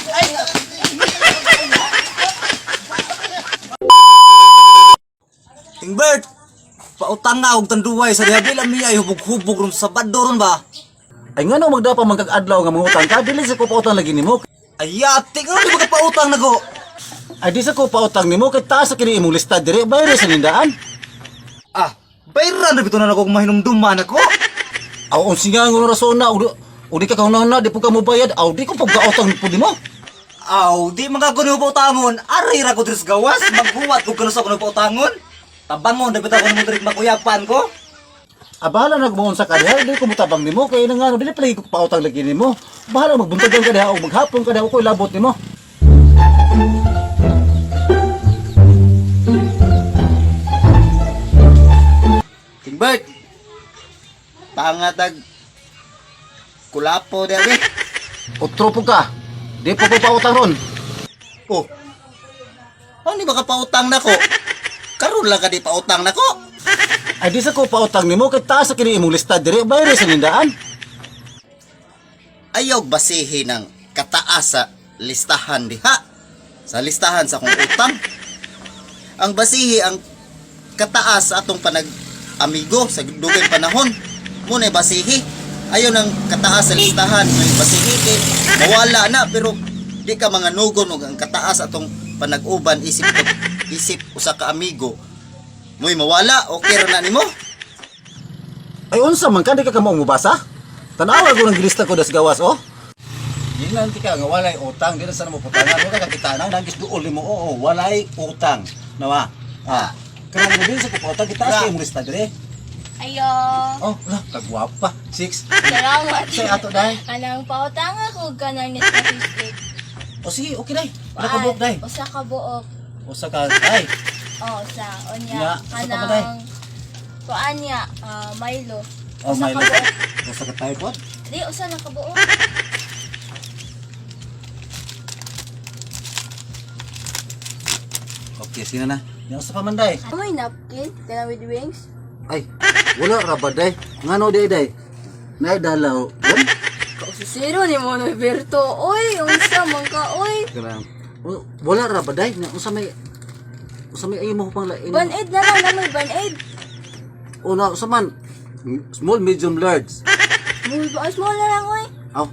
Ay! Tingbert, pautang nga og tanduay sa diha bilang niya ay hubog-hubog ron sa Sabado ron ba? Ay ngano magdapa man kag adlaw nga mangutang ka, dili sa ko pautang lagi nimo. Ay ate, nga di ba ka pautang nako? Ay di sa ko pautang nimo kay taas sa kini imong lista dire bayre sa nindaan. Ah, bayran na bitaw na nako kung mahinumduman ako. Aw unsa nga nga rason na og di ka kahunahuna di pud ka mobayad, aw di ko pagkautang pud nimo. Aw, di man ka kuno pautangon. Aray ra ko diri sa gawas, maghuwat ko kuno sa kuno pautangon. Tabangon na bitaw ko nimo diri makuyapan ko. Ah, bahala na kung sa ka diha, di ko motabang nimo kay nang ano dili palagi ko pautang lagi nimo. Bahala magbuntagan ka diha o maghapon ka diha ko ilabot nimo. Tingbert, pangatag kulapo dere. Otro po ka. Di po ko pautang ron. Oh. Ano ba ka pautang nako? Karon lang ka di pautang nako. Ay di sa ko pautang nimo kay taas sa kini imong lista dire bayre sa nindaan. Ayaw basihin ng kataas sa listahan diha. Sa listahan sa akong utang. Ang basihi ang kataas sa atong panag amigo sa dugay panahon. Muna basihi. Ayaw ng kataas sa listahan may basihi kay mawala na pero di ka mga nugon og ang kataas atong panag-uban isip isip usa ka amigo. Mo'y mawala, okay ra na nimo. Ay unsa man ka di ka kamo mobasa? Tanawa ko ng gilista ko das gawas oh. Ginan ti ka nga walay utang di na sana mo putangan mo ka kakita nang nagis duol nimo, oo, walay utang. Nawa. Ah. Kanang mo din sa ko pautang kita sa imong lista dire. Ayo. Oh, lah kagwapa. Six. Salamat. Say ato dai. Kanang pautang ako kanang Nescafe stick. O sige, okay dai. Wala ka buok dai. Usa ka buok. Usa ka dai. Oh, sa Nya, unya usa ka ba, day? kanang kuan niya, ah, Milo. Oh, Usa may ka buok. Usa ka tayo pod. Di usa na ka buok. Okay, sige na. Nya usa pa man dai. May napkin kanang with wings. Ay, wala ra ba day? Ngano di day? Nay dalaw. Kaususiro ni mo Berto. Oy, unsa man ka oy. Kanang wala ra ba day? Nya unsa may ay mo pang lain? Band-aid na lang na may band-aid. Una unsa man? Small, medium, large. Small ba? Small na lang oy. Aw.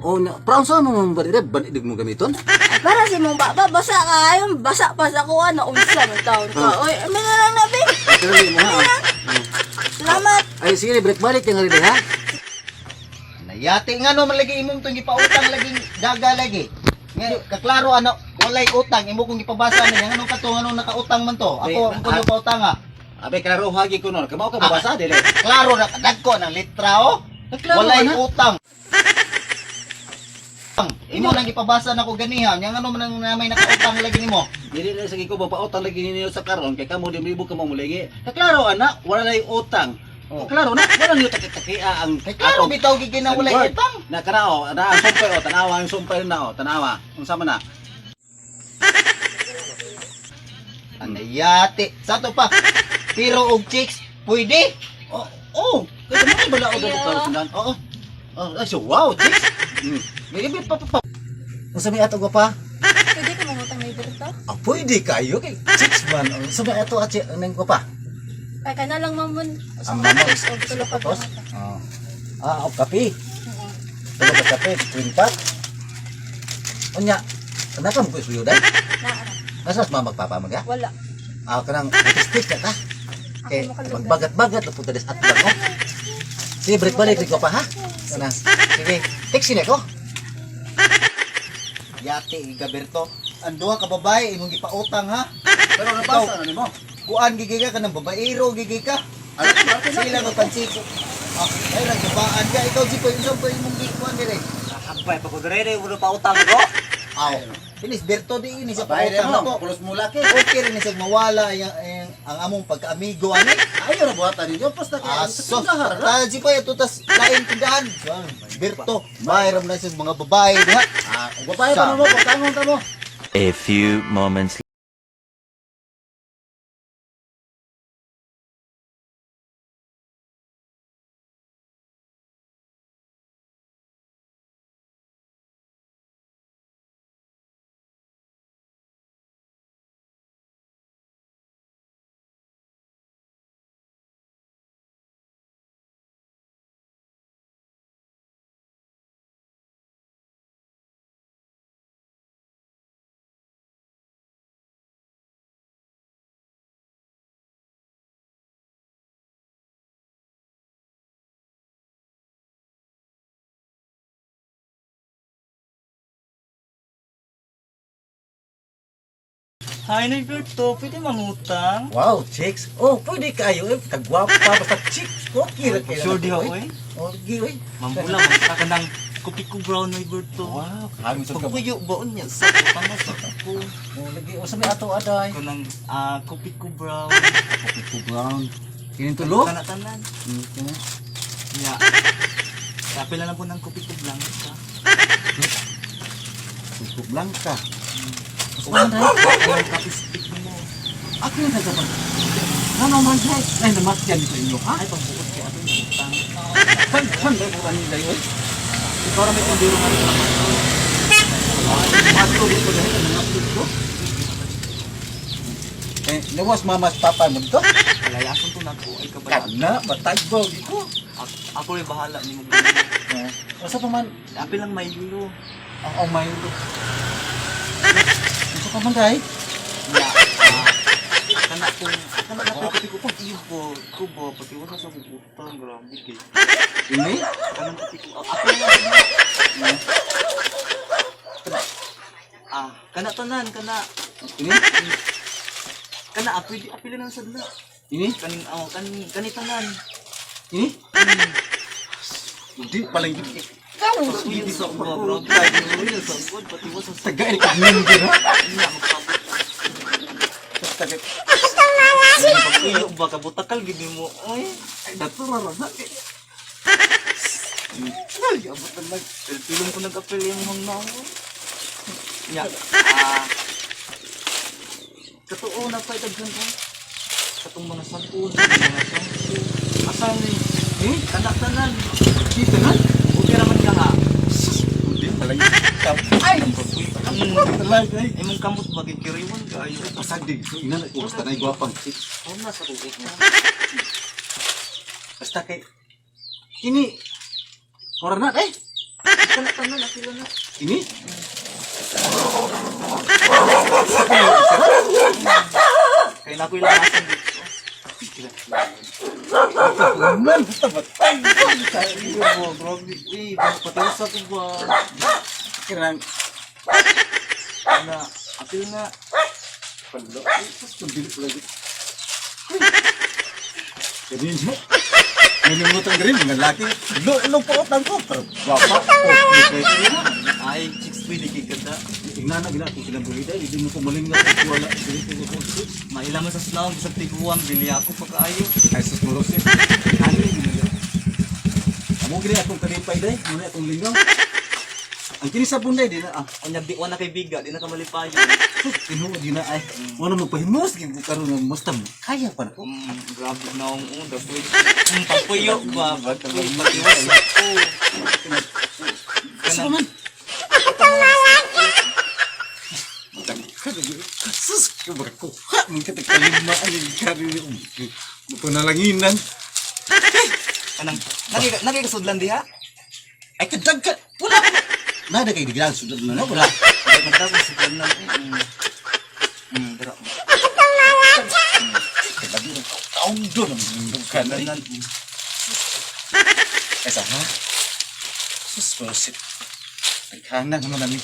Oh, na, pra unsa mo man ba dire? Banidig mo gamiton? Ay, para si mong baba basa ka ayon basa pa sa kuan na unsa man taon ka. Oy, amin na lang na be. Pero mo ha. Salamat. Ay sige, break balik yung rin ha. Nayati nga no man lagi imong tong gipautang laging daga lagi. Nga kaklaro ano walay utang imo kong gipabasa ni ngano ka to ngano nakautang man to. Ako ang kuno pautang ah. Abe klaro hagi ko nun. Kamao ka babasa dili. Klaro na dagko ng litra oh. Klaro Walay na. utang. Imo nang gipabasa nako ganiha nya ngano man ang may nakautang lagi nimo. Dili na sige ko pautang lagi ninyo sa karon kay kamo di libo kamo mulingi. Kaklaro ana, wala nay utang. Oh. Klaro na, wala niyo takitakia ang Kay klaro bitaw gid na walay Word. utang. Na kana oh, na ang sumpay oh, tanawa ang sumpay na oh, tanawa. Unsa man na? Anayati. Sa to pa. Pero og chicks pwede. Oh, oh, kay mo bala og Ayo. klaro sundan. Oo. Oh, ay so wow, chicks. May ibi pa pa pa. Unsa may ato pa? Pwede ka mangutang ni Berto? Ah, pwede kayo kay chicks man. Unsa may ato atse nang ko pa? Ay kana lang mamon. Usa Ang ka mamon. buok og tulo ka Tapos? buok. Oh. Ah, og kape. Tulo ka kape, twin pack. Unya, naka mo ko isuyo dai. Naa. Nasa sa mama magpapa mo ga? Wala. Ah, kanang stick na ka. Kay Ako makalugan. magbagat-bagat na punta des at lang oh. Sige, break balik ko pa ha. Kana. Sige, taxi na ko. Yati Gaberto. Ang duha ka babae imong gipautang ha. Pero nabasa na nimo. Kuan gigi ka kanang babaero gigi ka. Sila mo pansiko. Ah, ay ra gabaan ka ikaw si Koy unsa pa imong gikuan dire? Habay pa ko dire wala pautang ko. Aw. Finish Berto di ini sa pautang mo, nako. pulos mo laki. Okay rin siya mawala ang among pagkaamigo ani. Ayo ra buhatan ninyo basta kay Ah, so, ta si Koy ato tas lain tindahan. Berto, bayram na siya sa mga babae diha. Ah, og babae pa mo, pagtangon ta mo. A few moments Hi, Norberto. Pwede mangutang? Wow, chicks. Oh, pwede kayo. Eh, kagwapo pa. Basta chicks. Okay ra kayo. Sure di ho, oy. Okay, oy. Mambula, man ka ng kopi ko brown, Norberto. Wow, kami sa ka. Pagpuyo ba niya sa utang mo sa ko? Oh, lagi usa may ato aday. Kanang kopi ko brown. Kopi ko brown. Kining tulo? Kana tanan. Mm, Ya. Kapila lang po ng kopi ko blanca. Kopi blanca. Ang kape stick mo. Ako yung nagkapag. Ano man siya? Ay, namatyan dito inyo, ha? Ay, pagbuot ko ato yung utang. Kan, kan, dahil ko kanin dayo, oy. Ikaw ra may tindero nga rin naman. Ato, ko dahil ang mga ko. Eh, nawas mamas papa mo dito? Kalayason to nako ay kabala. Kana, matagbaw ko. Ako rin bahala ni mo. Eh, Unsa pa man? Api lang may yulo. Ang may ulo. Unsa pa man day? Ya. Kana kung kana na kopi ko pag iyo ko ko ba pati wala sa kong utang grabe kay. Ini? Kanang kopi ko ako lang. Kana tanan kana Ini? kana api api lang sad na. Ini? Kaning oh kan kani tanan. Ini? Hindi pala yung ikaw. Uy, sa ko grabe. Uy, sa ko pati wala sa Taga ini kagnin din ha. Nya magpabot. Taga. Pag-uyo ba kabutakal gid mo. Oy. Ay, natural ra na. Ay, abot na lang. Pilong ko nag-apel yung hang na Ya. Katoo na pa daghan ko. Katong mga sabon, mga shampoo. Asa ni? Eh, Kana tanan. kita na. Okay ra man ka ha. Sus, hindi pala yung Ay, talaga ay. Imong kamot ba kay kiriwan kayo. Pasag di. Ina na oras tanay gwapang chicks. Ano na sa kugot mo? Basta kay ini ora na eh. Kana tanan apila na. Ini? Kay na ko ilangasan dito. Man, basta batay. Iyo ba, grabe. Eh, pati sa ko ba? Kirang Kana apil na. palo. Sus, kung dili pala. Kanina. Nalimutan ka rin, mga laki. Lo, lo pa utang ko. Pero gwapa ko. Ay, chicks pwede kay ganda. Ingana gina kung silang buhida, hindi mo kumaling na kung wala. Dili ko ko chicks. Maila man sa snow, bisag tiguang dili ako pagkaayo. Ay sus morose. Ano yun? Amo gini akong kalipay day, muna akong lingaw. Ang kini sa bunday di na ah. Unya di wa na kay biga, di na ka malipayon. Sus, tinuod yun na ay. Wala magpahimos gid ko karon nga musta mo. Kaya pa na ko. Grabe na ang una. Pagpuyo ba? Pagpuyo. Asa man? Sus, kuha man ka tagkalima ang kari panalanginan. Kanang, nakikasudlan diha? Ay kadag ka. Wala pa. Nada kay diglang sudod na na wala. Nagdagdag ko sudlan na. Dara. Lagi na taong doon ang dugan na. Sudlan. Ay sa ha? Sus, prosit. Nagkana naman namin.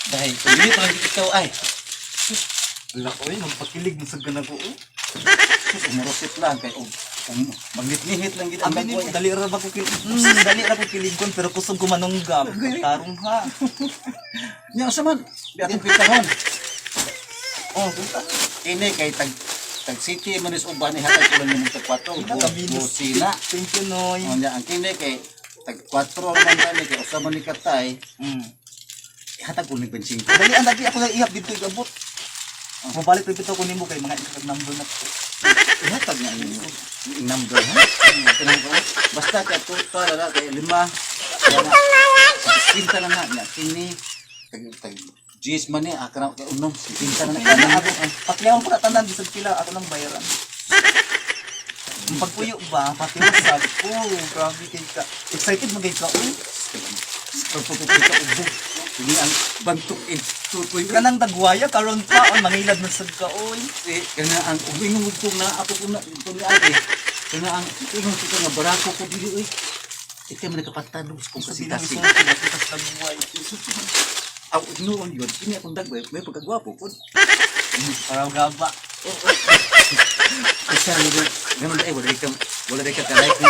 Dahil, kung hindi pa lang ikaw ay. Sus, Wala ko eh, magpakilig mo sa ganang ko. eh. sus, umurosit lang kay magnit-nihit lang gid ang Amin mo, dagway. dali ra ba ko kilig? Dali ra ko kiligon pero kusog ko manunggam. Tarong ha. Nya asa man? Di atong pitahon. Oh, punta. Ini kay tag tag city man is uban ni hatag ko lang nimong tag 4. Nakaminos. Busina. Thank you, Noy. Oh, nya ang kini kay tag 4 man tani kay usa man ni katay. Hatag ko nig 25. Dali ang lagi ako na ihap dito igabot. Mabalik rin ito ko nimo kay mga ikakag number na ko. Ihatag nga ang number ha. Kanang ko. Basta kay total ra kay lima. Pinta na na nya kini tag tag G's man ni akra kay unom pinta na Pila na na ako. Pakyawan ko na tanan bisag pila ako nang bayaran. Ang pagpuyo ba, pati wasag ko. Grabe kay ka. Excited mo kay ka. Uy. Pagpupita ubog. Ini ang bantok in tutoy. Kanang dagwaya karon pa on mangilad man sad ka oy. Eh, kana ang uwingong ugtong na ako ko na ito ni ate. Kana ang ingon ko nga barako ko dili oy. Ikaw man nakapatanong sa kong Sa bilang kasing. isulti na kita sa dagway. Aw, noon yun, kini akong dagway, may pagkagwapo po. Para gaba. Isa ni ganun dai wala dai ka ka-like ni.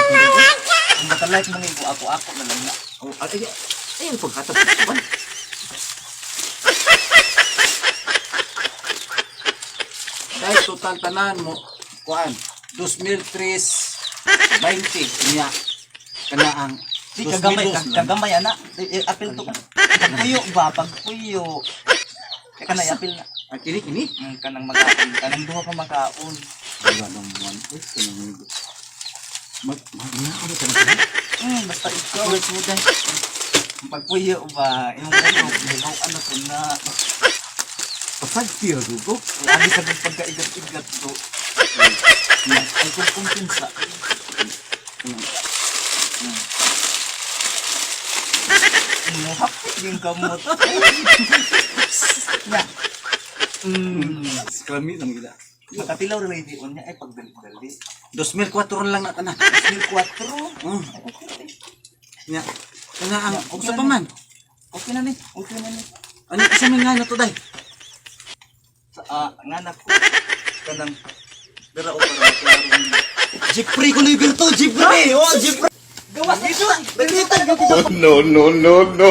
Ang matalike mo ngayon, ako-ako na lang na. Oh, ay ay ang paghatag sa kuan. Dai total tanan mo kuan 2003 20 niya kana ang Di kagamay, 2002 na. kagamay ana. Apil to. Pagpuyo ba? Pagpuyo. Kaya ka na, apil na. Ang kini kini. Kanang makaon. Kanang duha pa makaon. Wala nang buwan. Uy, kanang mag mag nga ano ka na. Basta ikaw. Ang pagpuyo ba? Imong ulo, hilaw ano to na. Pasagti ra dugo. Lagi sa pagkaigat-igat to. Ay, kung kumpinsa. Muhapit yung kamot. Nya. Kami na magila. Makatilaw rin lady on niya ay pagdali-dali. 2004 lang na kana. 2004. Nya. Kana ang unsa pa man? Okay na ni. Okay na ni. Ano kasi may nga na to day? Sa nganak ko. Kanang dara o para maklaro ni. Jeffrey ko ni Berto, Jeffrey. Oh, Jeffrey. Gawas dito. Nakita ko. No, no, no, no.